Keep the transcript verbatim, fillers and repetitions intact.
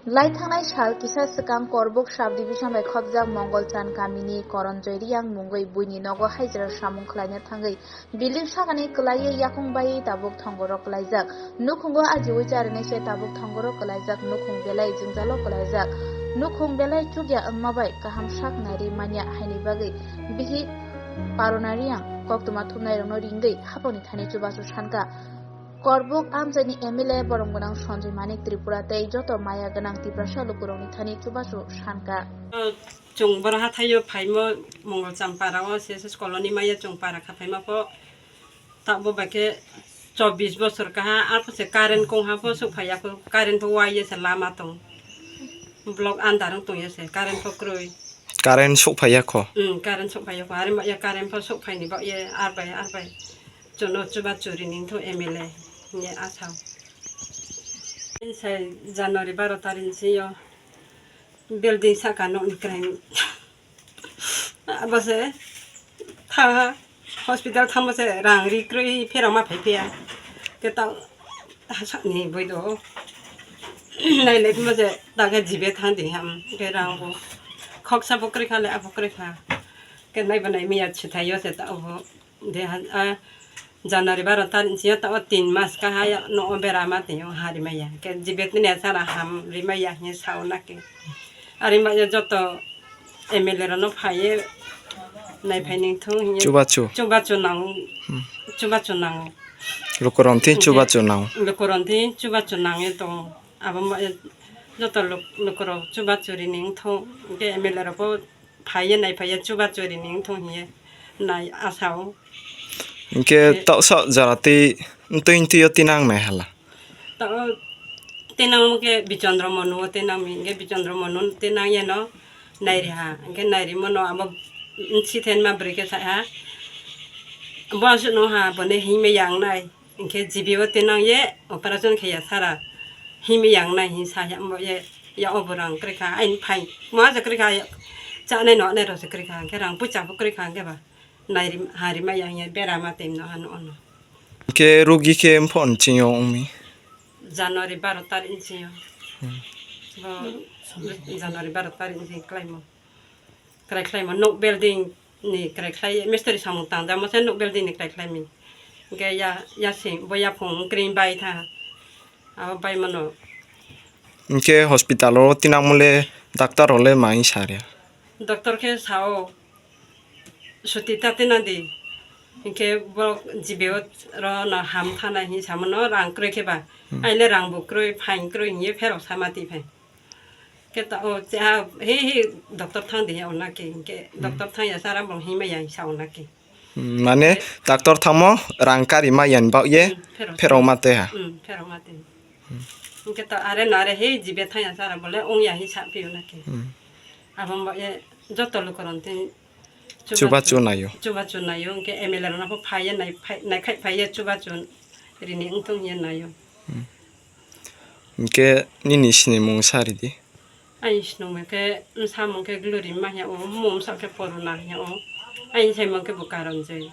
Lai thangnai sal kisa swkang Korbuk sub-division bai khopjak Mongolchand kamini Koronjoy Riyang mungwi buini nogo haijra samung khlaina thangwi building sakani kwlaiwi yakung baiwi tabuk thongoro kwlaijak. Nukhungo ajiwi charinai se tabuk thongoro kwlaijak, nukhung belai jwngjalo kwlaijak. Nukhung belai chukya wngma bai kaham sak nairi manya haini bagwi bihik Parona Riyang koktwma thumnairokno ringwi haphangni thani chubachu sankha. Korbuk amchaini M L A borom gwnang Sanjay Manik Tripura tei joto maya gwnang Tiprasa lukurokni thani chubachu sankha. Chwng boro hathaio phaimo Mongolchand para o S S colony maya chwng para kha phaima pho tabuk bai khe chobbish bosor kaha, arpho se current kongha pho suk phaiya kho, current pho waiya se lama tong, block andar wng tongya se, current pho kwrwi. Current suk phaiya kho? Hmm, current suk phaiya kho, ari ma ya current pho suk phaini bagwi arbai arbai. Chwngno chubachu rini wngthung M L A hinwi asao. Sai January baro tarik ni sio building saka nokni kwrwng. Abo se tha hospital thangma se rang ri kwrwi pherok ma phai phiya. Khe ta sakni boi do. Nai lai phima se ta khe jibe thang di ham khe rang bo. Khoksa bo kwrwi kha le abo kwrwi kha. Khe nai bo nai miya chithai yo se ta obo. De ha, a, January baro tarik ni sio ta o tin mas kaha ya no o bera ma twi o ha rimaya. Ke jibe tini sara ham rimaya hinwi sao na ke. Ari ma ya joto M L A rok no phaiye nai phai ning thung hinwi. Chubachu. Chubachu nang. Hmm. Chubachu nang. Lukurok thwi chubachu nang. Lukurok thwi chubachu nang e tong. Abo ma ya joto luk-, lukurok chubachu ri ning thung. Ke M L A rok bo phaiye nai phaiye chubachu rini wngthung hinye nai asao. Hinkhe toksa jora twi twi twi o tinang nai hala. To tinang hinkhe Bichondro Monu o tinang mi hinkhe Bichondro Monu tinang yeno nairi ha hinkhe nairi mono abo sithen ma bwrwi khe sai ha. Bo aswk no ha bone himya yang nai. Hinkhe G B o tinang ye operation khe ya sara himwi yang nai hin sa ya mo ye ya obo rang kwrwi kha aini phai mo aja kwrwi kha ya chanai no nai rok se kwrwi kha hinkhe rang pucha bo kwrwi kha hinkhe ba nai rim ha rima ya hiya bera ma tem no ano ono. Hinkhe rugi khe mphon ching yo wngmi? January baro tarik ni ching yo. Hmm. Bo January baro tarik ni ching klai mo. Kwrai khlaimo, nok building ni kwrai khlai, mistri samung tangjamo se nok building ni kwrai khlaimi. Hinkhe ya, yasing bo yaphung kwrwi bai tha. Abo bai mano. Hinkhe hospital o tinangmo le doctor rok le ma wng sa rya? Doctor khe sao, suti ta tinang di. Hinkhe bo G B o ro no ham thana hin samo no rang kwrwi khe ba. Hmm. Aile rang bo kwrwi, phain kwrwi hinye pherok sama ti phai. Khe ta o cha he he doctor thang de ya ona ke, ke Hmm. Doctor thang ya sara bong hima ya sa ona ke. Hmm, mane doctor thangmo rang kari ma yan ba ye Hmm, pherok. Pherok ma te ha. Hmm, pherok ma te. Ke ta are na are he jibe thang ya sara bole ong ya hi sa pi ona ke. Hmm. Abang ba ye joto lo koron te. Chuba chu nayo. Chuba chu nayo, ke M L A rok na pho phai ye nai, phai, nai khai phai ye chuba chu rini ung tong ye nayo. Hmm. Hinkhe nini sinimung sa ridi? Ani sinimung khe, bwsamung khe Glory ma hiya o, mumsa khe Porona hiya o. Ani saimung khe bo Karanjoi.